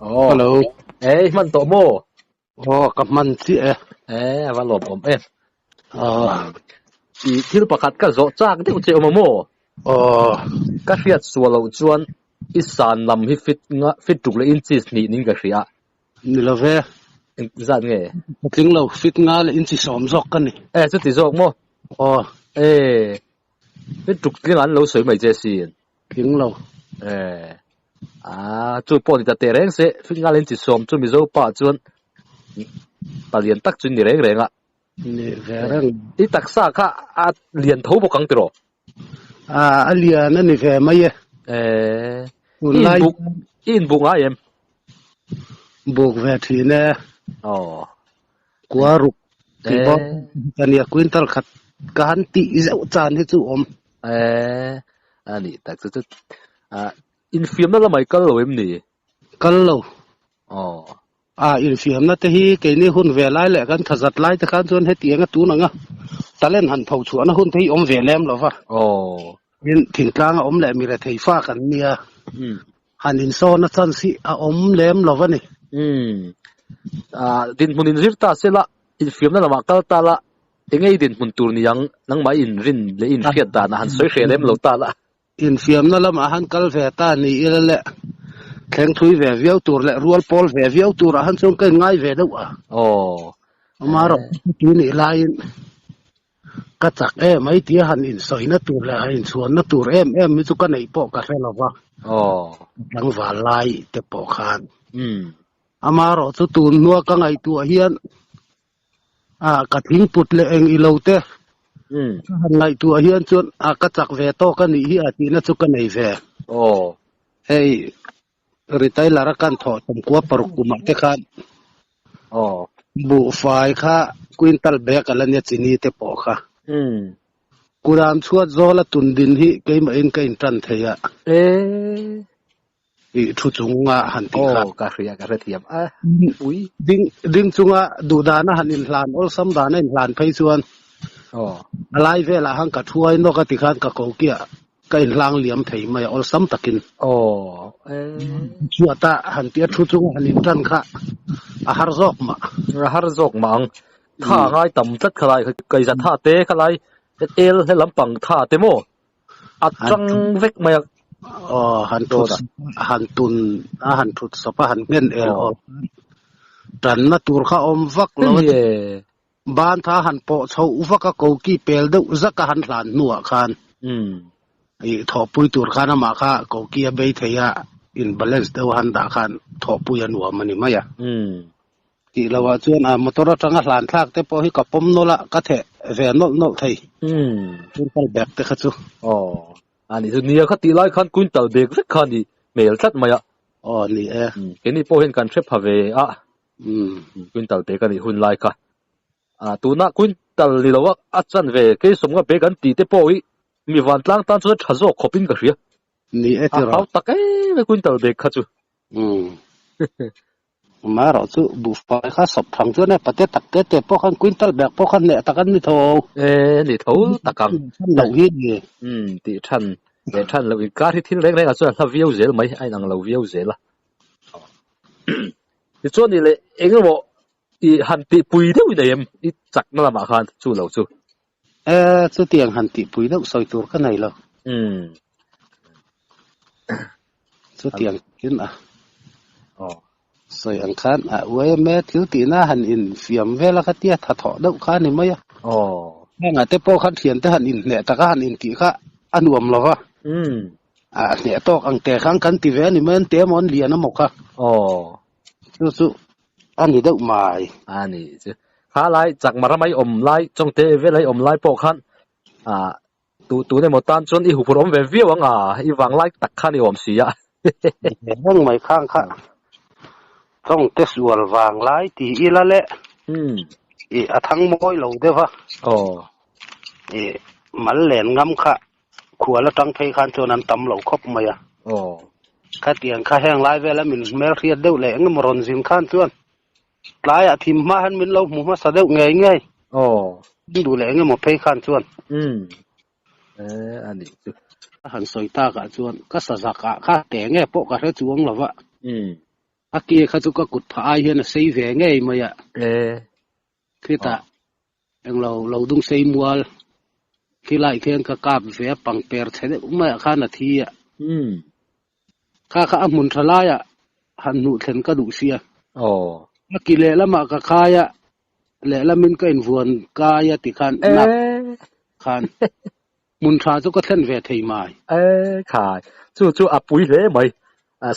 Aw. Hello. Ei hman tawh maw? Aw ka hman chiah e. Eh a va lawm awm em. Aw. I thil pakhat ka zawh chak deuh che awm a maw? Aw. Ka hriat sual loh chuan i san lam hi fit nga fit tuk leh inches hnih ning ka hria. Ni lo ve. Eng zat nge? Ka tling lo fit nga leh inchi sawm zawk ka ni. Eh chuti zawk maw? Aw. Eh fit tuk tling an lo sawi mai che sin. Tling lo. Eh ah chu pawh ni ta teh reng se fit nga leh inchi sawm chu Mizo pa chuan palian tak chu ni reng reng a. Ni ve reng. I taksa kha a lian tho bawk ang tiraw? Ah a lian a ni ve mai e. Eh Tunlai i inbuk ngai em? Buk ve thin e. Aw. Kua ruk tih bawk ka nia quintal khat ka han tih zeuh chan hi chu awm. Eh a nih tak chu chu ah infiamna lamah i kal lo em ni? Kal lo. Aw. A infiamna te hi keini hun ve lai leh kan thazat lai te khan chuan hetiang a tun anga talent han pho chhuahna hun te hi awm ve lem lo va. Aw. Tin thingtlang a awm leh mi rethei fa kan nia. Han insawn a chance hi a awm lem lo va ni. Umm. Ah dinhmun inzir ta se la, infiamna lamah kal ta la, enge i dinhmun tur ni ang nangmah i inrin leh i inhriat danah han sawi hreh lem lo ta la. Infiamna lamah han kal ve ta ni ila le, thleng thui ve viau tur leh rual pawl ve viau turah han chuan ka inngai ve deuh a. Aw. Amaherawh chu tui nih laiin ka chak em mai tia han insawina tur leh han inchhuanna tur em em hi chu ka neih pawh ka hre lo va. Aw. Tlangval lai te pawh khan. Umm. Amaherawh chu tun hnua ka ngaihtuah hian Ah ka thingput leh eng ilo te ka han ngaihtuah hian chuan ah ka chak ve tawk a nih hi a tihna chu ka nei ve. Aw. Hei retailer a kan thawh tumkua paruk kumah te khan Aw. buhfai kha quintal bag a la nia chini te pawh kha. Kuram chhuat zawl a tun din hi keimahin ka intan thei a. Eh. I thu chunga han tih kha. Aw ka hria ka hrethiam a ui. Ding ding chunga duh dana han inhlan awlsam dana inhlan phei chuan aw a lai velah han ka thuai nawk a ti khan ka ko kiah ka inhlang liam thei mai a awlsam takin. Aw eh. Chhuata han tih a thu chunga han intan kha a har zawk mah. A har zawk mah ang. Tha ngai tam tlat khalai kaiza tha te khalai el he lampang tha te maw. A tang vek mai a. Aw han thut han tun a han thut sawp a han nghen el aw. Tanna tur kha awm vak lo a ti. Ban tha han pawh chho vak a koki pel deuh zak a han hlan hnuah khan. I thawhpui tur khan amah kha koki a bei thei a in balance deuh a han dah khan thawhpui a nuam a ni mai a. Tih loh ah chuan a motor atanga hlan thlak te pawh hi ka pawm nawlh a, ka theh ve nawlh nawlh thei. Quintal bag te kha chu. Aw, a nih chu nia kha tih lai khan quintal bag vek kha a ni hmel tlat mai a. Aw ni e. Keini pawh hian kan hre pha ve a. Quintal bag a nih hun lai kha. A tuna quintal ni lo a a chan ve keisawmnga bag an tih te pawh hi mi vantlang tan chuan a tha zawk khawp in ka hria. Ni e tiraw. A hau tak em e quintal bag kha chu. Amaherawh chu buhfai kha sawp thang chuan e pate tak te te pawh khan quintal bag pawh khan hneh tak an ni tho. E ni tho tak ang. Than loh hi ni. Umm tih than leh than loh inkar hi thil reng reng ah chuan a hla viau zel mai a inang lo viau zel a. Tichuan nih leh eng emaw i han tihpui deuh i nei em i chakna lamah khan chu lo chu. E chutiang han tihpui deuh sawi tur ka nei lo. Umm. Chutiang takin a Aw. sawi ang khan a YMA thil tihna han infiam vel a kha tia tha thawh deuh kha a ni mai a. Aw. Hengah te pawh khan thiante han inhneh taka han intih kha a nuam lo va. Umm. A hneh tawk ang te khan kan ti ve a ni mai an te emaw an lian emaw kha. Aw. Chu chu a ni deuh mai. A ni chu. Kha lai chakma ramai awm lai chawngte velai awm lai pawh khan ah Tu tun emaw tan chuan i huphurh awm ve viau ang a, i vang lai tak khan i awm si a. Reng mai khang kha tawngte sual vang lai ti ila le i a thang mawi lo deuh a. Aw. I mal len ngam kha khual atang phei khan chuan an tam lo khawp mai a. Aw. Khatiang kha heng lai vela min hmelhriat deuh leh engemaw rawn zin khan chuan Tlaiah thim hma hian min lo hmu hmasa deuh ngei ngei. Aw. Min duh leh engemaw phei khan chuan. Umm. Eh, a nih chu. Ka han sawi takah chuan ka sa zakah kha te nge pawh ka hre chuang lo va. Umm. A ke kha chu ka kut phah ai hian a sei ve ngei mai a. E. Khitah englo lo dung sei mual khilai khian ka kap ve a pangper chhe deuh maiah khan a thi a. Umm. Kha kha a hmun tha laiah han hnuh thlen ka duh sia. Aw. A ki lehlamah ka khai a, lehlamin ka invuan kai a tikhan nap khan hmun tha chu ka thlen ve thei mai. E khai, chu chu a pui hle mai.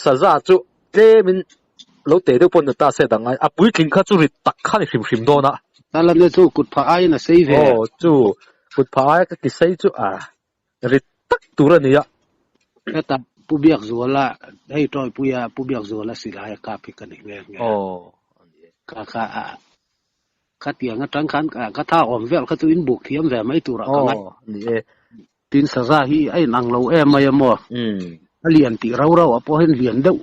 Saza chu tlemin lo teh deuh pawh ni ta se dang ai, a puitling kha chu rit tak kha ni hrim hrim dawn a. Talane chu kut phah aiin a sei ve. Aw chu kut phah aia ka ki sei chu a rit tak tur a ni a. Heta Pu Biakzuala, hei Tawipuia Pu Biakzuala silai a kap hi ka ni nghe nghe a. Aw a ni e. Kha kha a khatiang atang khan ka tha awm vel kha chu in buk thiam ve mai turah ka ngai. Aw ni e. Tin saza hi a inang lo em mai a maw? Umm. A lian tih rau rau ah pawh hian lian deuh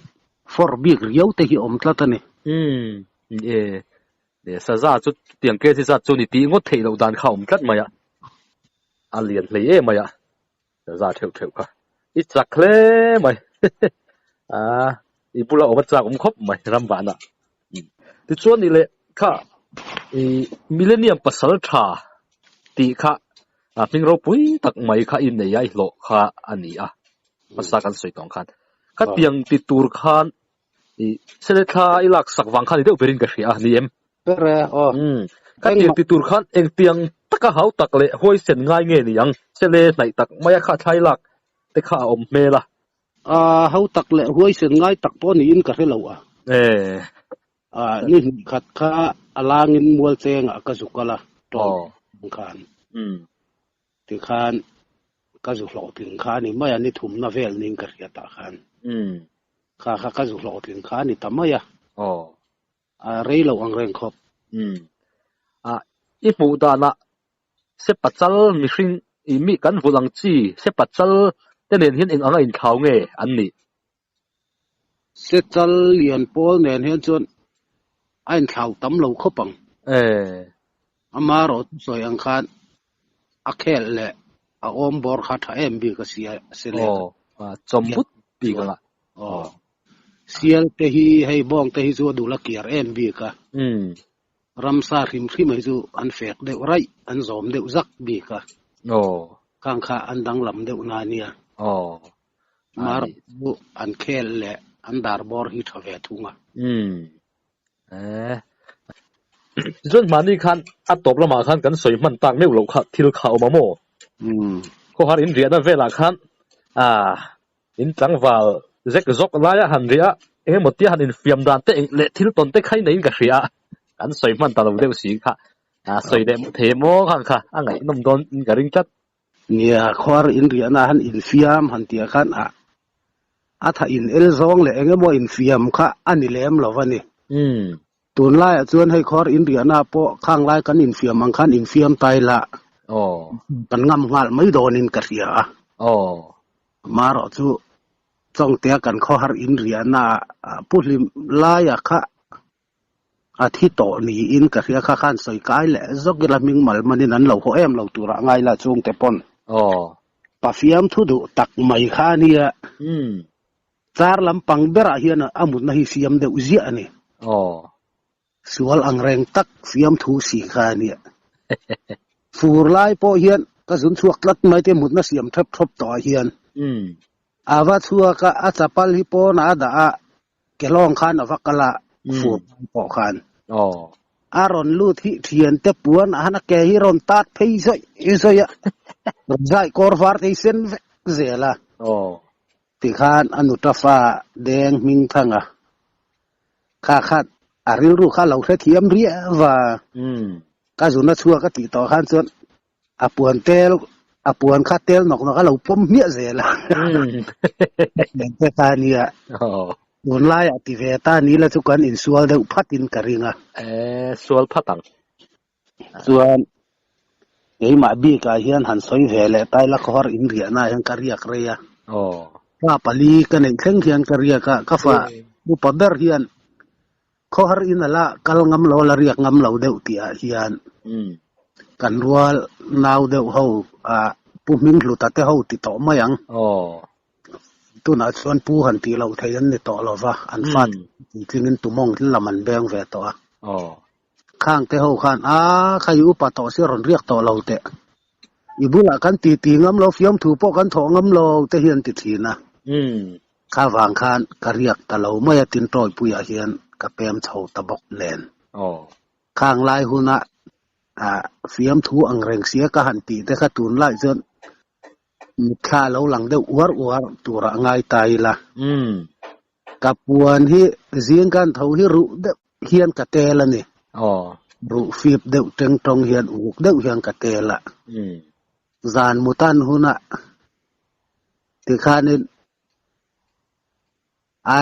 fawrh bik riau te hi a awm tlat a ni. Umm. Ni e. Leh saza chu tiang kg zat chu ni tih ngawt theih loh dan kha a awm tlat mai a. A lian hlei em mai a. Saza theuh theuh kha. I chak hle mai. A i bula awm a chak awm khawp mai ram vanah. Tichuan ni leh kha i Millennium pasal tha tih kha a hming ropui tak mai kha i nei a i hlawh kha a ni a hmasa kan sawi tawh ang khan khatiang ti tur khan i sele thla i lak sak vang khan i deuh berin ka hria a ni em? Ber e aw. Umm khatiang ti tur khan engtiang taka hau tak leh huaisen ngai nge ni ang sele hnaih tak maia kha thla i lak te kha a awm hmel a. A ho tak leh huaisen ngai tak pawh niin ka hre lo a. E. A ni hnih khat kha a langin mual chengah ka zu kal a, tawng khan. Tikhan ka zu hlawhtling kha a ni mai a, ni thumna vel niin ka hria tah khan. Kha kha ka zu hlawhtling kha a ni ta mai a. A rei lo ang reng khawp. A i hmuh danah Se pachal mihring i mi kan vulh ang chi se pachal te nen hian eng anga inthlau nge an nih? Se chal lian pawl nen hian chuan a inthlau tam lo khawp ang. E. Ama erawh chu sawi ang khan a khel leh a awm bawr kha tha em bik a sia se leh Aw, chawm but bik anga. Aw. Sial te hi hei bawng te hi chu a dul a kiar em bik a. Umm. Ramsa hrim hrim hi chu an fek deuh raih, an zawm deuh zak bik a. Aw. Khang kha an danglam deuh na nia. Aw. Mar chu an khel leh an dar bawr hi tha ve thung a. Umm. Eh. Tichuan hmahni khan a tawp lamah khan kan sawi hman tak meuh loh kha thil kha a awm a maw? Umm. Khawhar inriahna velah khan ah In tlangval zek zawk laia han riah a, engemaw tia han infiam dan te leh thil tawn te kha ineiin ka hria a, kan sawi hman ta lo deuh si kha, sawi leh thei maw khan kha a ngaihnawm dawn in ka ring tlat. Nia, khuar inriahna han infiam han tih khan a a tha in el zawng leh engemaw infiam kha a ni lem lo a ni. Umm. Tunlaiah chuan hei khuar inriahna pawh khang lai kan infiam ang khan infiam tai la Aw. kan ngam nghal mai dawnin ka hria a. Aw. Amaherawh chu Chawngtea kan khawhar inriahna ah Pu Hlim laia kha a thi tawh niin ka hria kha khan sawi kai leh zawk ila hming mal manin an lo haw em lo turah ngai la chungte pawn. Aw. Pafiam thu duh tak mai kha a nia. Umm. Car lampang berah hian a mutna hi siam deuh ziah a ni. Aw. Sual ang reng tak siam thu si kha a nia. Fur lai pawh hian ka zun chhuak tlat mai te mutna siam thep thawp tawh ah hian. Umm. A va chhuak a, a chapal hi pawnah a dah a, kelawng khan a va kal a, fur lai pawh khan. Aw. A rawn lut hi thiante puan ah han a ke hi rawn tat phei zawih zawih a, rawn zai kawr var te hi sen vek zel a. Aw. Tikhan a nuta fa deng hming thang a, kha khat a rilru kha lo hrethiam riau a, ka zuna chhuak a tih tawh khan chuan a puan tel a puan kha tel nawk nawk a lo pawm hmiah zel a. Te kha nia tunlaiah ti ve ta ni la chu kan insual deuh phatin ka ring a. E, sual phat ang. Chuan keimah bikah hian han sawi ve leh ta ila khawhar in riahna ah hian ka riak rei a. Fa pali ka neih thleng hian ka riak a, ka fa upa ber hian khawhar in ala kal ngam lo la riak ngam lo deuh tih ah hian kan rual nau deuh ho ah Pu Hminghluta te ho ti tawh mai ang. Tunah chuan pu han tih loh theih an ni tawh lo va, an fate puitlingin tumawng lam an beng ve tawh a. Khang te ho khan, A, kha i upa tawh sia rawn riak tawh lo teh. I bulah kan titi ngam lo, fiamthu pawh kan thawh ngam lo te hi an ti thin a. Kha vang khan ka riak ta lo mai a, tin Tawipuiah hian ka pem chho ta bawk nen. Khang lai huna fiamthu ang reng sia ka han tih te kha tunlai chuan mitthla a lo lang deuh uar uar turah ngai ta ila. Ka puan hi zing kan tho hi ruh deuh hian ka tel a ni. Ruh fip deuh teng tawng hian uluk deuh hian ka tel a. Zan mutan hunah tikhanin a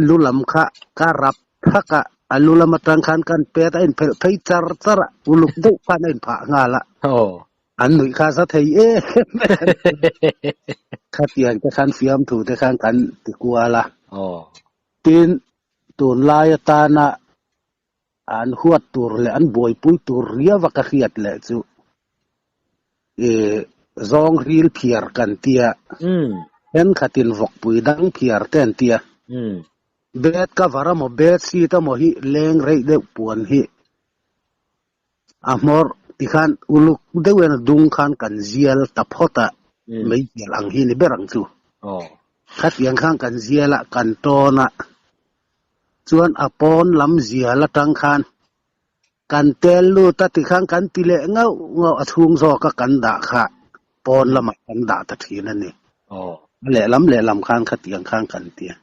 lu lam kha ka rap thak a, a lu lam atang khan kan pet a inphelh phei char char a, uluk deuh khan a inphah nghal a. An nuih kha za thei em em. Khatiang te khan fiamthu te khan kan ti kual a. Tin, tunlai atana an huat tur leh an buaipui tur riau a ka hriat leh chu i zawng ril phiar kan tia, thenkhatin vawkpui dang phiar te an tia. Bed cover emaw bed sheet emaw hi leng reih deuh puan hi a hmawr tikhan uluk deuh hian a dung khan kan zial ta phawt a, meizial ang hi ni ber ang chu. Khatiang khan kan zial a, kan tawn a, chuan a pawn lam zial atang khan kan tel lut a tikhan kan ti leh ngauh ngauh a chhung zawk a kan dah kha pawn lamah kan dah ta thin a ni. A lehlam lehlam khan khatiang khan kan ti a.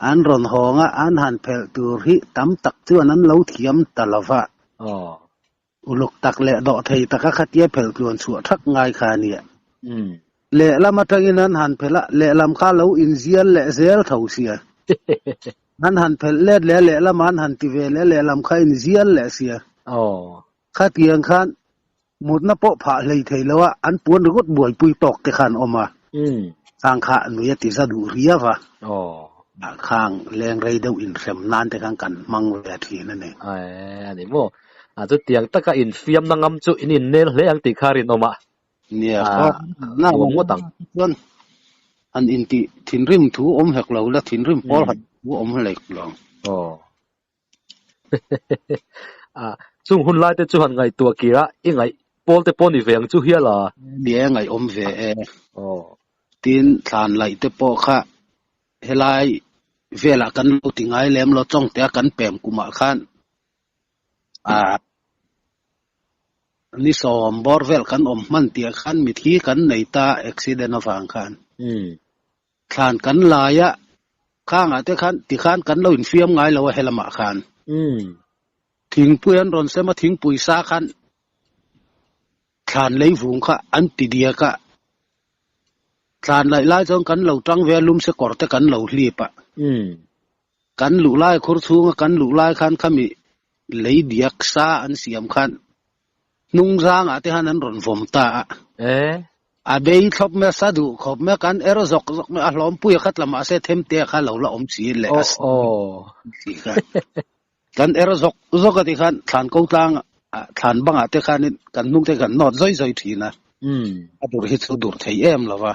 An rawn hawng a, an han phelh tur hi tam tak chuan an lo thiam ta lo va. Uluk tak leh dawh thei taka khatia phelh tluan chhuah thak ngai kha a nia. Lehlam atangin an han phelh a, lehlam kha lo inzial leh zel tho sia. An han phelh let leh a, lehlam an han ti ve leh a, lehlam kha inzial leh sia. Khatiang khan mutna pawh phah hlei thei lo a, an puan ringawt buaipui tawk te khan awm a. Khang kha nui a ti za duh riau a. Khang leng rei deuh inhrem nan te khan kan hmang ve thin a ni. A ni maw? A chutiang taka infiamna ngam chu in innel hle ang tih kha rinawm a. Nia, nuam ngawt ang. Chuan han intih thinrim thu awm hek lo la, thinrim pawl han thu awm hlek lo. Aw. A, chung hun lai te chu han ngaihtuah kir a, i ngaih pawl te pawh ni ve ang chu hial a. Ni e, ngaihawm ve e. Aw. Tin, thlan laih te pawh kha helai velah kan lo ti ngai lem lo, chawngte a kan pem kumah khan a ni sawm bawr vel kan awm hman tih khan mithi kan nei ta accident avang khan. Thlan kan lai a, khangah te khan tikhan kan lo infiam ngai lo a helamah khan. Thingpui an rawn sem a, thingpui sa khan thlan lei vung kha an ti diak a. Thlan laih lai chuan kan lo tang ve a, lumse kawr te kan lo hlip a. Kan luh lai khur chhunga kan luh lai khan khami lei diak sa an siam khan hnung zangah te khan an rawn vawm ta a. A bei thlawp mai a, sa duh khawp mai a, kan er zawk zawk mai a, a hlawmpui a khat la mahse themte kha lo la awm si leh a si kha. Kan er zawk zawk a ti khan thlan ko tlang thlan bangah te khanin kan hnung te kan nawt zawi zawi thin a. A dur hi chu dur thei em lo va.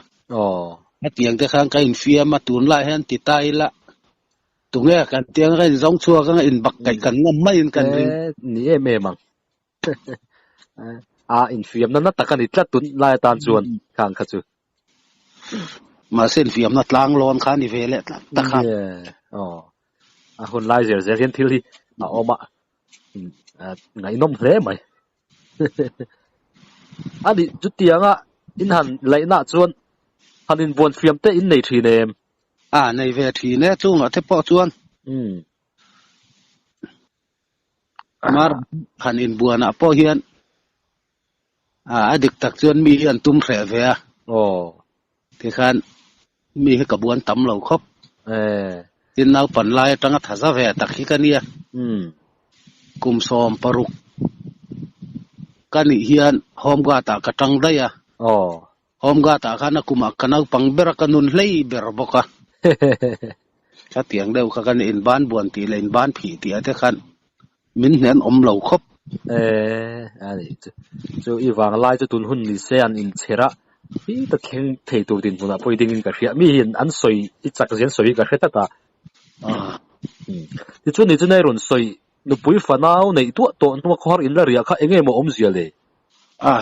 Hetiang te khan ka infiam a, tunlai hian ti ta ila tunge kan tiang ka inzawng chhuak anga inbak kaih kan ngam maiin kan ring. Ni em em ang. A infiamna na tak a ni tlat tun lai atan chuan khang kha chu. Mahse infiamna tlang lawn kha a ni ve leh tlat tak a. Aw. A hun lai zel zel hian thil hi a awm a, ngaihnawm hle mai. A nih chutianga in han laihnaah chuan han inbuan fiam te in nei thin em? A nei ve thin e, chungah te pawh chuan. Mar han inbuanah pawh hian a dik tak chuan mi hi an tum hreh ve a. Aw. Tikhan mi hi ka buan tam lo khawp. Tin naupan lai atanga tha za ve tak hi ka nia. Kum 16 ka nih hian home guard ah ka tang daih a. Aw. Home guard ah khan a kumah ka naupang ber a, ka nun hlei ber bawk a. Khatiang deuh kha kan inban buan tih leh inban phih tih ah te khan min hnen awm lo khawp. E, a ni chu. Chu i vang lai chu tun hun ni se an inchher a. Hi ta thleng thei tur dinhmunah pawh i dingin ka hria. Mi hian an sawi i chak zia an sawi hi ka hre tlat a. Tichuan ni chu nai rawn sawi nupui fanau neih tuah tawh hnua khawhar in la riah kha eng nge maw awmzia le? A,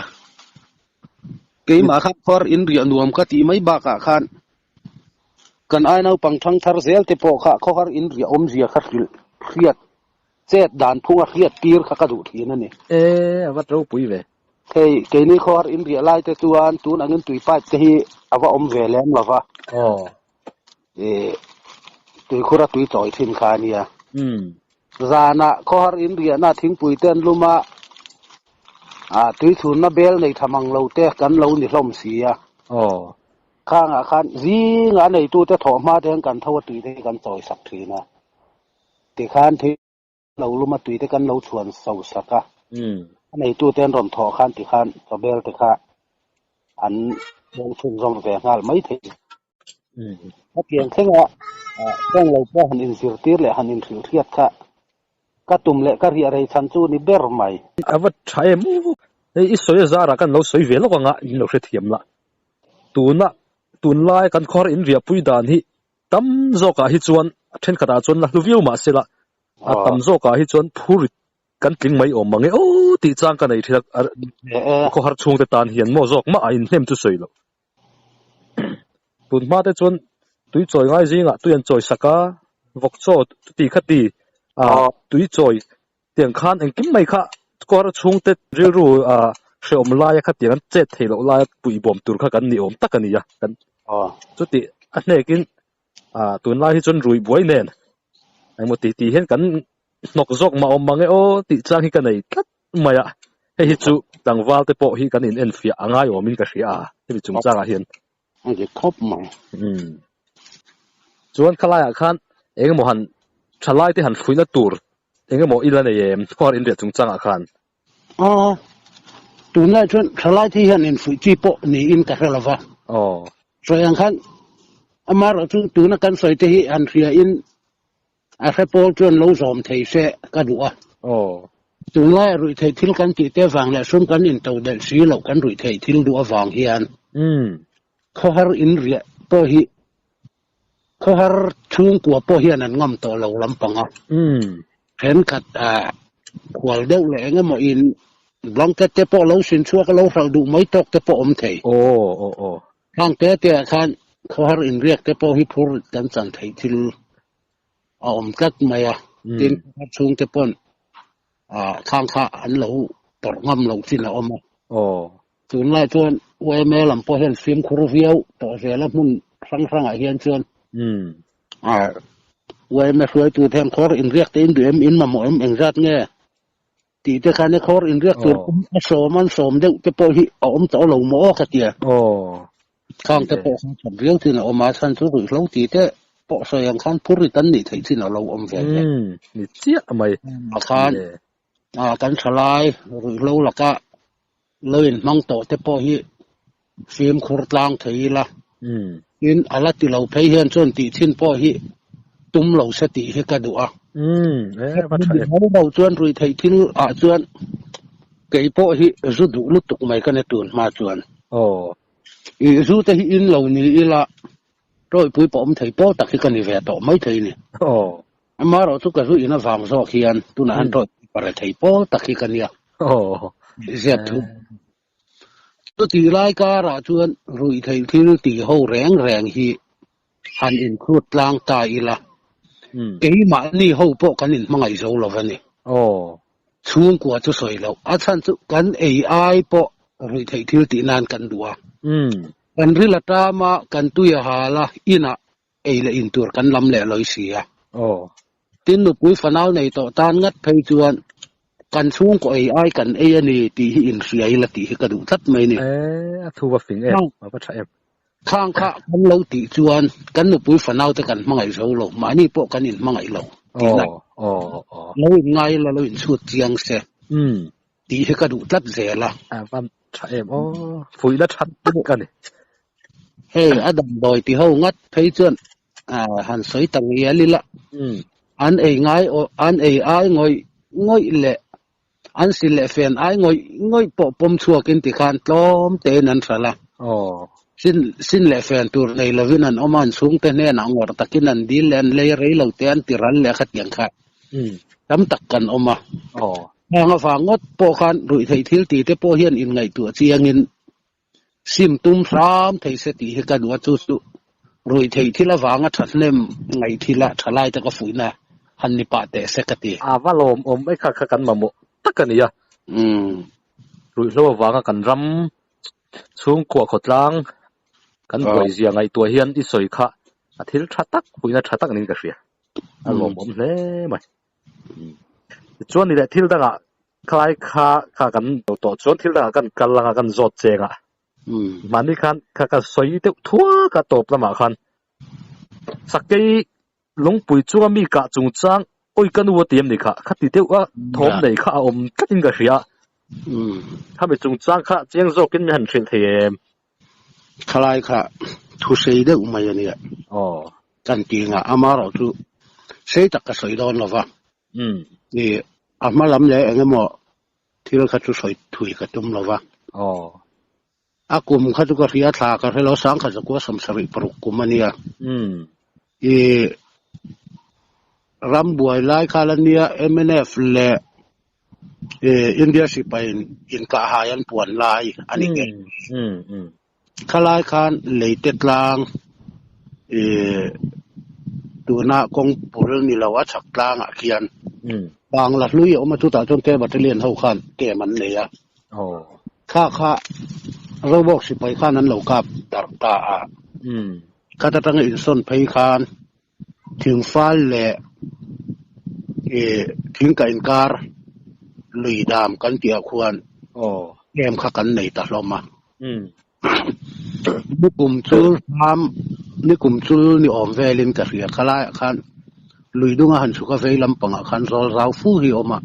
keimah khan khawhar in riah nuam ka tih mai bakah khan kan ai naupang thangthar zel te pawh kha khawhar in riah awmzia kha hrilh hriat chet dan phunga hriat tir kha ka duh thin a ni. E, a va ropui ve. Hei, keini khawhar in riah lai te chuan tun angin tui pipe te hi a va awm ve lem lo va. Aw. E, tuikhura tui chawi thin kha a nia. Umm. Zanah khawhar in riahna thingpui te an lum a, ah tui chhunna bel nei tha mang lo te kan lo ni hlawm si a. Aw. Khangah khan zingah a neitute thawh hma te hian kan tho a tui te hi kan chawi sak thin a. Tikhan thil lo lum a tui te kan lo chhuan so sak a. A neitute an rawn thawh khan tikhan chawbel te kha an hmang chhunzawm ve nghal mai thei. Hetiang thlenga tawng lo pawh han inzirtir leh han inhrilhhriat kha ka tum leh ka riah rei chhan chu ni ber mai. A va tha em u. Hei i sawi a zarah kan lo sawi ve lawk anga in lo hrethiam la. Tuna tunlai kan khawr inriahpui dan hi Tam zawkah hi chuan thenkhatah chuan la hlu viau mah se la, a tam zawkah hi chuan phur kan tling mai awm mange aw tih chang ka nei thin a, khawhar chhungte tan hian maw zawk mah a inhnem chu sawi loh. Tun hma te chuan tui chawi ngai zingah tui an chawi sak a, vawk chaw ti kha ti a tui chawi tiang khan engkim mai kha khawhar chhungte rilru a hrehawm laia kha tiang an chet theih loh laia puihbawm tur kha kan ni awm tak a ni a, kan chuti a hnekin ah tunlai hi chuan rui buai nen engmaw ti tih hian kan hnawk zawk mah awm mang e aw tih chang hi ka nei tlat mai a, hei hi chu tlangval te pawh hi kan in enfiah a ngai awmin ka hria a hemi chungchangah hian. A dik khawp mai. Umm. Chuan khalaiah khan engemaw han thalai te han hruihna tur engemaw i la nei em khawhar inriah chungchangah khan? Aw, tunlai chuan thalai te hian infuih chi pawh niin ka hre lova. Aw. Sawi ang khan amaherawh chu tuna kan sawi te hi han hria in A hre pawl chuan lo zawm thei se ka duh a. Aw. Tunlaia ruih theih thil kan tih te vang leh sum kan into delh si loh kan ruih theih thil duh avang hian. Umm. Khawhar in riah pawh hi khawhar chhungkua pawh hian an ngam tawh lo lampang a. Umm. Thenkhat khual deuh leh eng emaw in blanket te pawh lo sin chhuak a lo hralh duh mai tawk te pawh awm thei. Aw aw aw. Hang te te ah khan khawhar inriak te pawh hi phur kan chan theih thil a awm tlat mai a, tin khawhar chhung te pawn thang kha an lo tawrh ngam loh chin a awm a. Tunlai chuan yma lam pawh hian fimkhur viau tawh zel a hmun hrang hrangah hian chuan yma hruaitu te hian khawhar inriak te in duh em, in mamawh em, engzat nge Tih te khan e khawr inriak tur pawh a sawm an sawm deuh te pawh hi a awm tawh lo maw aw ka tia. Khang te pawh khan that riau chin a awm a, chhan chu ruihhlo tih te pawh sawi ang khan phur rit an nih theih chin a lo awm ve ve. Ni chiah mai. A khan kan thalai ruihhlo laka lo inhmang tawh te pawh hi fimkhur tlang thei ila. Tin, a la ti lo phei hian chuan tih thin pawh hi tum lo se tih hi ka duh a. Ho lo chuan rui theih thil ah chuan kei pawh hi zu duh lutuk mai ka ni tun hma chuan. I zu te hi in lo ni ila tawipui pawh awm thei pawl tak hi ka ni ve tawh mai thei ni. Amaherawh chu ka zu in avang zawk hian tunah hian tawipui pare thei pawl tak hi ka nia. Ziat thu. Chutih lai karah chuan ruihtheih thil tih ho reng reng hi han inkhut tlang ta ila, keimahni ho pawh kan inhmangaih zo lo a ni. Chhungkua chu sawi loh, a chhan chu kan ei ai pawh ruihtheih thil tih nan kan duh a. Kan ril a tam a, kan tui a hal a, inah ei leh in tur kan lam leh lawi si a. Tin, nupui fanau nei tawh tan ngat phei chuan kan chhungkaw ei ai kan ei a ni tih hi inhria ila tih hi ka duh tlat mai a ni. E, a thu va fing em, a va tha em. Khang kha kan lo tih chuan kan nupui fanau te kan hmangaih zo lo, mahni pawh kan inhmangaih lo tihna. Lo inngai ila, lo inchhut chiang se tih hi ka duh tlat zel a. A va tha em aw, fuihna tha tak a ni. Hei a damdawi ti ho ngat phei chuan han sawi ta ngial ila an ei ngai an ei ai ngawih ngawih leh an si leh fen ai ngawih ngawih pawh pawm chhuakin tikhan tlawm tein an hralh a. Sin sin leh fen tur nei lovin an awm a, an chhungte hnenah ngawrh takin an dil leh an lei rei lo te an ti ral leh khatiang kha tam tak kan awm a. Heng avang ngawt pawh khan ruihtheih thil tih te pawh hian inngaihtuah chiangin sim tum hram thei se tih hi ka duh a, chu chu ruihtheih thil avanga thahnem ngaih thila thalai te ka fuihna han ni pah teh se ka ti. A va lawmawm mai kha kha kan mamawh tak a ni a. Ruihhlo avanga kan ram chhungkua khawtlang kan buaizia ngaihtuah hian i sawi kha a thil tha tak, puihna tha tak niin ka hria. A lawmawm hle mai. Tichuan ni leh thil dangah khalai kha kha kan do tawh chuan thil dangah kan kal anga kan zawt cheng a. Mahni khan kha ka sawi deuh thuak a tawp lamah khan sakei lungpui chunga mi kah chungchang awi ka nu a ti em ni kha khati deuh a thawm nei kha a awm tlatin ka hria. Khami chungchang kha chiang zawkin mi han hrilh thei em? Khalai kha thu sei deuh mai a nia. Kan ti ngah amarawh chu sei tak ka sawi dawn lo va. Ni a hma lam leh eng emaw thil kha chu sawi thui ka tum lo va. A kum kha chu ka hria thla ka hre lo sangkhat zakua sawmsarih paruk kum a nia. I ram buai lai kha la nia mnf leh India sipai inkah hai an puan lai a ni nghe. Khalai khan leite tlang tuna kawng bul ni lo a chhak tlangah khian bangla hlui a awm a, chutah chuan K Battalion ho khan camp an nei a. Kha kha Robawk sipai khan an lo kap darh ta a. Khat atanga insawn phei khan Thingfal leh ih thingka inkar lui dam kan tih ah khuan em kha kan nei ta hlawm a. Nikum chul hram nikum chul ni awm velin ka hria khalai ah khan lui dunga han chhuk a vei lampangah khan zawl zau fu hi a awm a.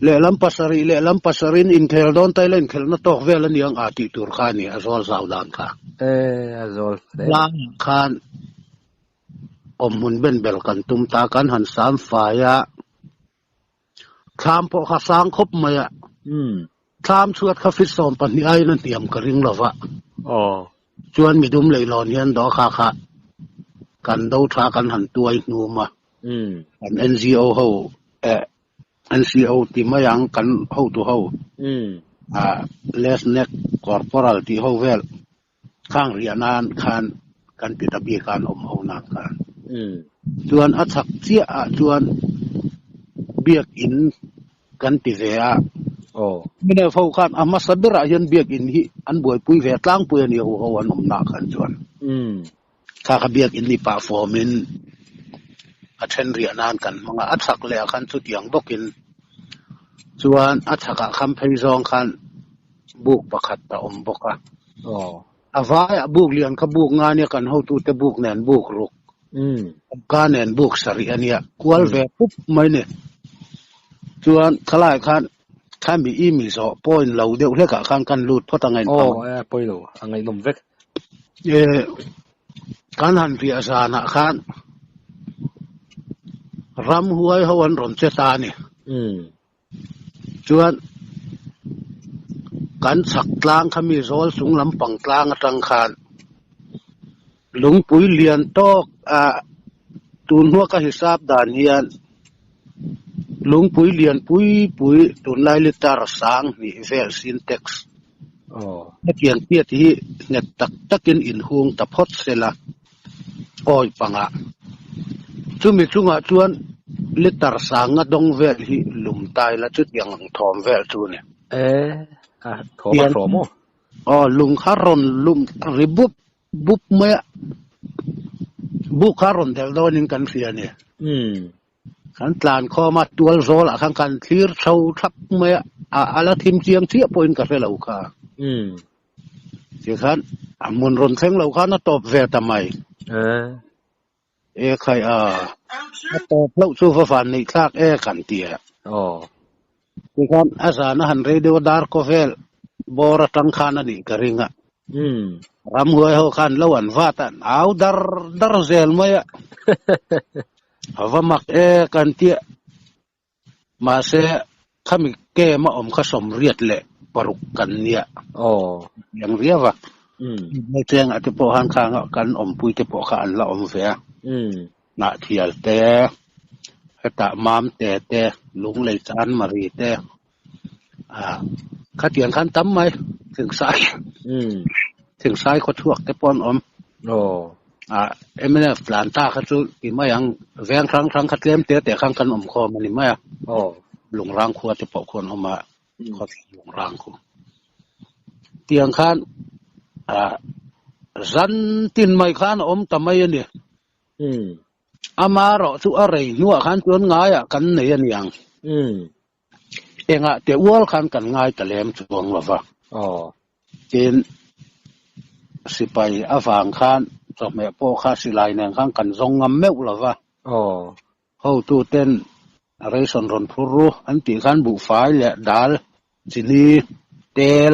Lehlam pasarih lehlam pasarin inkhel dawn ta ila inkhelhna tawk vel a ni ang a tih tur kha a ni a zawl zau dan kha. E a zawl hle. Laiah khan awmhmun ben ber kan tum ta kan han sam fai a, thlam pawh kha sang khawp mai a, thlam chhuat kha fit 12 aiin a hniam ka ring lo va. Chuan midum leihlawn hian dawhkha kha kan do tha kan han tuai hnum a. Kan NGO ho eh NCO ti mai ang kan hotu ho ah Lesnek Corporal tih ho vel khang riah nan khan kan ti ta bik a an awm ho nan khan. Chuan a chhak chiah ah chuan biakin kan ti ve a. Mnf ho khan a hmasa berah hian biakin hi an buaipui ve tlangpui a ni ho ho an awm nah khan chuan. Kha kha biakin ni pah fawmin a then riah nan kan hmang a, a chhak leh ah khan chutiang bawkin chuan a chhakah kham phei zawng khan buk pakhat a awm bawk a. A vaiah buk lian kha buk nga nia kan hotute buk nen buk ruk, awmka nen buk sarih a nia, kual ve pup mai ni. Chuan khalaiah khan khami i mi zawh point lo deuh hlekah khan kan lut phawt a ngainpang. Aw, e pawi lo, a ngaihnawm vek. E, kan han riah zanah khan ramhuai ho an rawn che ta a ni. Chuan kan chhak tlang kha mi zawl chung lampang tlang atang khan lungpui lian tawk a tun hnuah ka hisap dan hian lungpui lian pui pui tunlai litre sang hnih vel sintex Hetiang piat hi nghet tak takin inhung ta phawt sela awi pangah. Chumi chungah chuan litre sanga dawng vel hi lum ta ila chutiang ang thawm vel chu a ni. E, a thawm a hrawm aw. Aw, lung kha rawn lum ri bup bup mai a, buk kha rawn delh dawnin kan hria a ni. Kan tlan khawm a, tual zawlah khan kan thlir chho thap mai a, a la thim chiang chiah pawhin ka hre lo kha. Tikhan a hmun rawn thleng lo khan a tawp ve ta mai. E khai a, a tawp loh chu va van neih thlak e kan ti a. Tikhan a zan a han rei deuh a dar kaw vel bawr atang khan a nih ka ring a. Ramhuai ho khan lo an vat a, an au dar dar zel mai a. A va mak e kan tia. Mahse khami kem a awm kha sawmriat leh. paruk kan nia. Aw. Yang riau a. Mm. Chengah te pawh khan khang kan awmpui te pawh kha an la awm ve a. Mm. Hnahthial te, hetah Mamte te, Lunglei Chanmari te, ah khatiang khan tam mai Thingsai Mm. Thingsai khawchhuak te pawh an awm. Aw. Ah mnf tlan ta kha chu ti mai ang veng hrang hrang kha tlem te te khan kan awm khawm a ni mai a. Aw. Lungrang khua te pawh khu an awm a. Mm. Khawthlang Lungrang khu. Tiang khan ah zan tin mai khan a awm ta mai a ni. Mm. Ama erawh chu a rei hnuah khan chuan ngaiah kan nei a niang. Mm. Engah teh ual khan kan ngai ta lem chuang lo va. Aw. Tin, sipai avang khan chawhmeh pawh kha silai nen khan kan zawng ngam meuh lo va. Aw. Hotuten ration rawn phur ru an tih khan buhfai leh dal, chini, tel,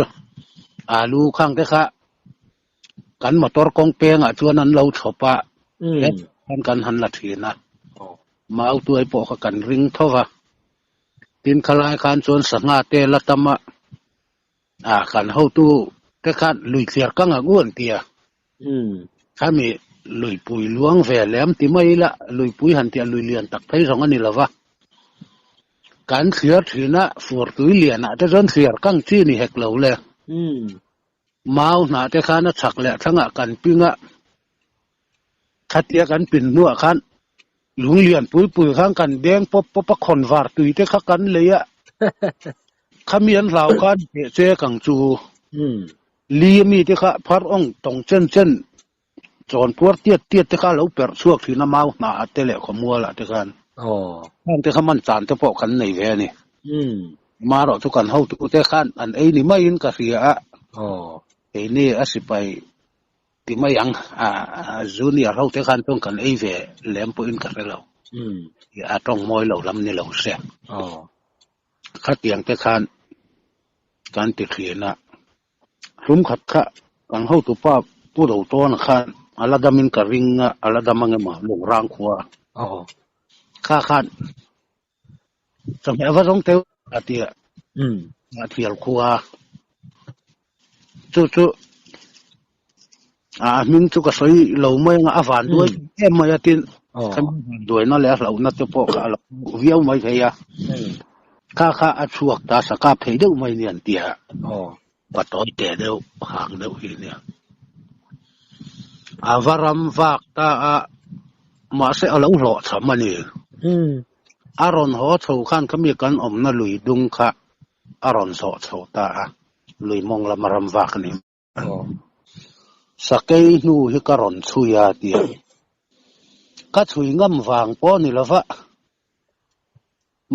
alu khang te kha kan motor kawng pengah chuan an lo chhawp a, he khan kan han la thin a. Mau tuai pawh kha kan ring tho va. Tin khalai khan chuan sangha te la tam a, ah kan hotu te khan lui thliar kang ang u an ti a. Khami luipui luang ve lem ti mai ila, luipui han tih a lui lian tak phei zawng a ni lo va. Kan thliar thin a, fur tui lianah te chuan thliar kang chi ni hek lo le. Mau hnah te khan a chhak leh thlangah kan ping a, khatia kan pin hnuah khan lung lian pui pui khan kan deng pawp pawp a, khawn var tui te kha kan lei a, khami an hlau khan teh che kang chu. Li ami te kha phar awng tawng chen chen chawn puar tiat tiat te kha a lo perh chhuak thin a mau hnah ah te leh khawmual ah te khan. Heng te kha man chan te pawh kan nei ve a ni. Marawh chu kan hotu te khan an ei ni maiin ka hria a. Keini a sipai ti mai ang a junior ho te khan chuan kan ei ve lem pawhin ka hre lo. A tawng mawi lo lam ni lo se. Khatiang te khan kan ti thin a, hlum khat kha kan hotupa Pu Dotawna khan a la damin ka ring a, a la dam ang emaw Lungrang khua kha khan chawhmeh va zawng teuh a ti a, Hnahthial khua chu chu a hming chu ka sawi lo mai anga a van duai em mai a tin kha van duaina leh a hlauhna te pawh kha a lo viau mai thei a kha kha a chhuak ta sa kap thei deuh mai nia an ti a pa tawi teh deuh hang deuh hi nia a va ram vak ta a mahse a lo hlawh cham a ni a rawn haw chho khan khami kan awmna lui dung kha a rawn zawh chho ta a lui mawng lama ram vak a ni. Sakei hnu hi ka rawn chhui a ti a, ka chhui ngam vang pawh a ni lo va,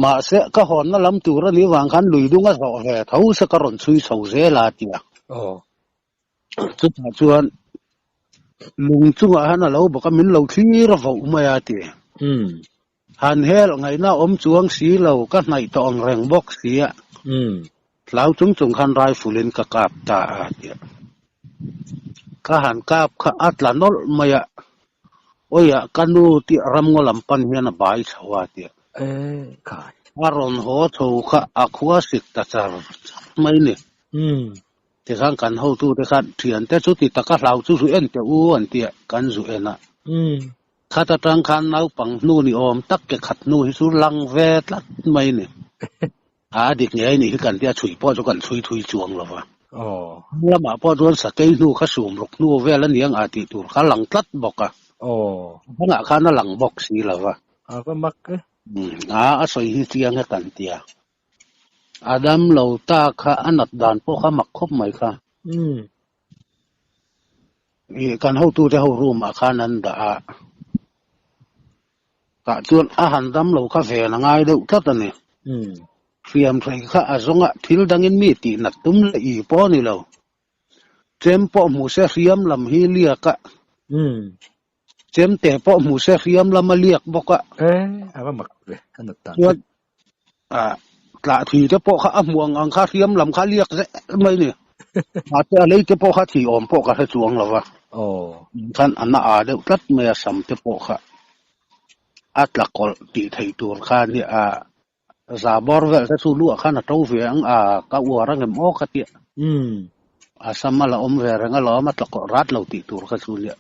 mahse ka hawnna lam tur a nih vang khan lui dung a zawh ve tho se ka rawn chhui chho zel a ti a. Chutah chuan lung chungah hian a lo bawk a, min lo thlir a voh mai a ti. Han hel ngaihna awm chuang si lo, ka hnaih tawh ang reng bawk si a. Hlau chung chung khan rifle in ka kap ta a ti a. Ka han kap kha a tla nawlh mai a, awiah ka nu tih ramngaw lam pan hian a bai chho a ti a. A rawn haw chho kha a khua sik ta char char mai ni. Tikhan kan hotute khan thiante chu ti taka hlau chu zu en teh u an ti a, kan zu en a. Khat atang khan naupang hnu ni awm tak ke khat hnu hi chu lang ve tlat mai ni. A dik ngei ni hi kan tia chhui pawh chu kan chhui thui chuang lo va. Lamah pawh chuan sakei hnu kha sum ruk hnu vel a niang a tih tur kha lang tlat bawk a. Hmangah khan a lang bawk si lo va. A va mak e. A a sawi hi chiang e kan tia. A dam lo ta kha a nat dan pawh kha mak khawp mai kha. Ih kan hotute ho room ah khan an dah a, tah chuan a han dam lo kha ven a ngai deuh tlat a ni. Hriam hrei kha a zawng a, thil dangin mi tih nat tum leh ih pawh a ni lo. Chem pawh hmu se hriam lam hi liak a, chem te pawh hmu se hriam lam a liak bawk a. E, a va mak ve, a nat dan Chuan ah tlah thi te pawh kha a hmu ang ang kha hriam lam kha liak zel mai ni. Mahse a lei te pawh kha thi awm pawh ka hre chuang lo va. Khan a na a deuh tlat mai a sam te pawh kha a tla kawlh tih theih tur kha nia a. Za bawr vel te chu luah khan a to ve ang a, ka uar ang em aw ka tia. A sam a la awm ve reng alawm, a tlakawlh rat lo tih tur kha chu nia.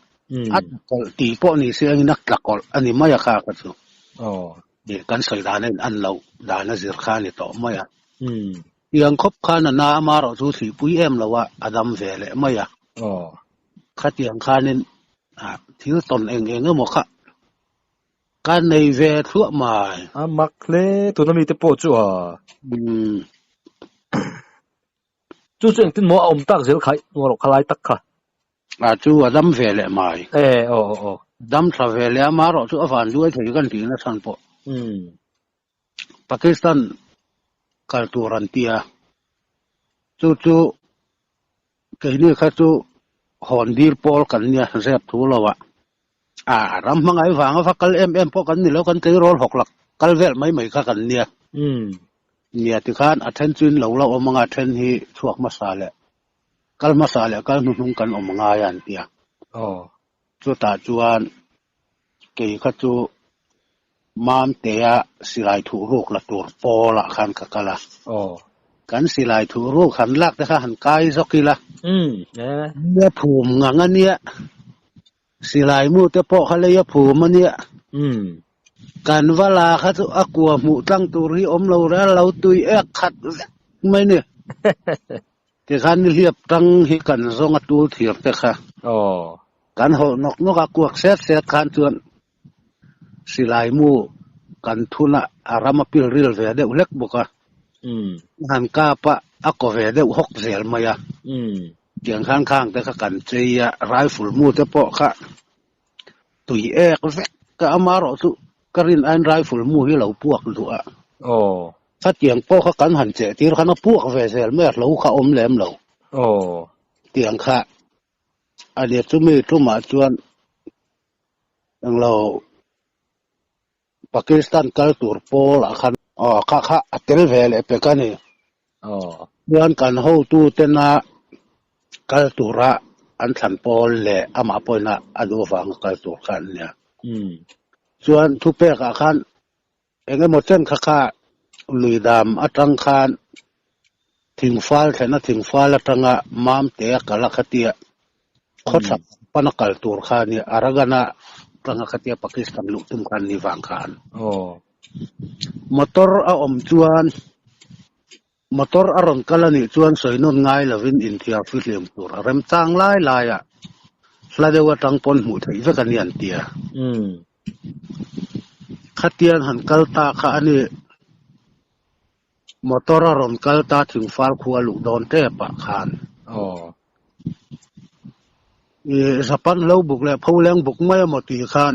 A tlakawlh tih pawh ni se angin a tlakawlh a ni mai a kha kha chu. Kan sawi dan a in an loh dan a zir kha a ni tawh mai a. Tiang khawp khan a na amarawh chu thlihpui em lo a, a dam ve leh mai a. Khatiang khanin thil tawn eng eng emaw kha Ka nei ve thluah mai. A mak hle tuna mite pawh chu a. Chu chu engtin maw a awm tak zel kha i rawh kha lai tak kha. A chu a dam ve leh mai. E aw aw aw. Dam tha ve leh a marawh chu a van luai thei kan tih na chhan pawh. Pakistan kal tur an tia. Chu chu Keini kha chu hawn dil pawl kan nia zep thu lo ah a ram hmangaih vanga va kal em em pawh kan ni lo kan tleirawl hawk lak kal vel mai mai kha kan nia. Nia tikhan a then chu in lo la awm anga a then hi chhuak hmasa leh kal hmasa leh kal hnuhnung kan awm ngai a an tia. Chutah chuan kei kha chu Mamtea silai thuh ruk la tur pawl ah khan ka kal a. Kan silai thuh ruk han lak te kha han kai zawk ila. Nia phum ngang a nia. Silai mu te pawh kha lei a phum a nia. Kan va la kha chu a kua hmuh tlang tur hi awm lo reng a lo tui ek khat vek mai ni. Tikhan nihliap tang hi kan zawng a tul thir te kha. Kan hawlh nawk nawk a kuak set set khan chuan silai mu kan thun a, a ram a pil ril ve deuh hlek bawk a. Han kap a, a kaw ve deuh hawk zel mai a. Tiang khan khang te kha kan chei a, rifle mu te pawh kha tui ek vek ka amarawh chu ka rin aiin rifle mu hi lo puak duh a. Khatiang pawh kha kan han cheh tir khan a puak ve zel mai a, hlo kha awm lem lo. Tiang kha a nia chumi tumah chuan englo Pakistan kal tur pawl ah khan aw kha kha a tel ve leh pek a ni. Chuan kan hotu tena kal tura an thlan pawl leh amah pawhin a duh avanga kal tur kha an nia. Chuan thupek ah khan Eng emaw chen kha kha lui dam atang khan thingfal thlen a thingfal atanga Mamte a kal a khatia khawchhak pana kal tur kha a nia Aragana atanga khatia Pakistan luh tum khan ni vang khan motor a awm chuan motor a rawn kal a nih chuan sawi nawn ngai lovin inthiar fihlim tur a remchang lai lai a hla deuh atang pawn hmuh theih vek a ni an tia. Khatian han kal ta kha a ni. Motor a rawn kal ta thingfal khua luh dawn tep ah khan. I Japan lo buk leh pholeng buk mai emaw tih khan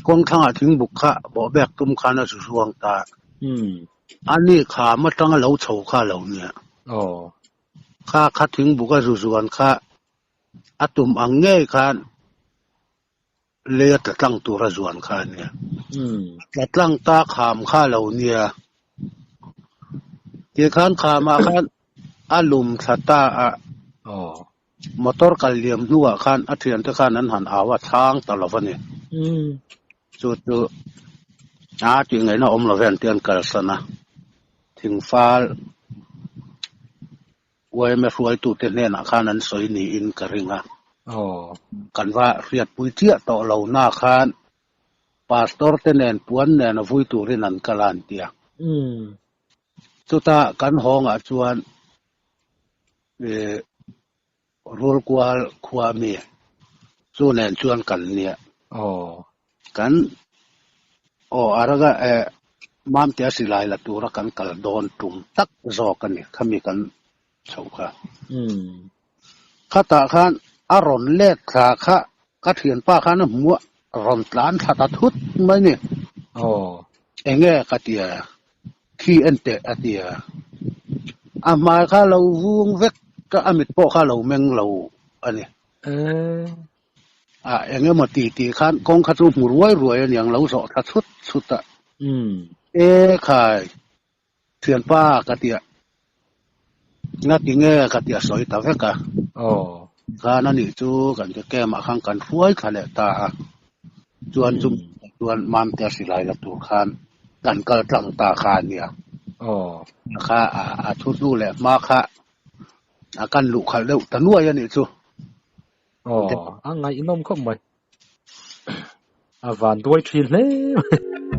kawng thlangah thing buk kha bawhbek tum khan a zu zuang ta. A ni kham atanga lo chho kha a lo nia. Kha kha thing buk a zu zuan kha a tum ang ngei khan Lei a tla tlang tur a zuan kha a nia. A tla tlang ta kham kha a lo nia. Ti khan khamah khan a lum thla ta a. Motor kal liam hnuah khan a thiante khan an han au a, chhang ta lo va ni. Chu chu a tih ngaihna awm lo ve an ti an kalsan a. Thingfal Yma hruaitute hnenah khan an sawi niin ka ring a. Kan va hriatpui chiah tawh lo na khan Pastor te nen puan nen a vui turin an kal a an ti a. Chuta kan hawngah chuan Rulkual khua mi chu nen chuan kan nia. Kan aw araga eh Mamtea silai la tura kan kal dawn tum tak zawk a ni khami kan chhoh kha. Khatah khan a rawn let thla kha ka thianpa khan a hmu a, rawn tlan thla ta thut mai ni. Enge ka ti a, khi en teh a ti a. A hmai kha lo vung vek ka a mit pawh kha lo meng lo a ni. A eng emaw ti tih khan kawng kha chu hmu ruai ruai a niang lo zawh thla chhut chhut a. E khai, thianpa ka ti a, ngati nge ka ti a sawi ta vek a. Khan a nih chu kan ti camp ah khan kan hruai thla leh ta a, chuan chu chuan Mamte a silai la tur khan. Kan kal tlang ta kha a nia. Aw. Kha a thu hnu leh hma kha a kan luh khalh deuh ta nuai a nih chu. Aw, a ngaihnawm khawp mai. A van duai thin hle mai.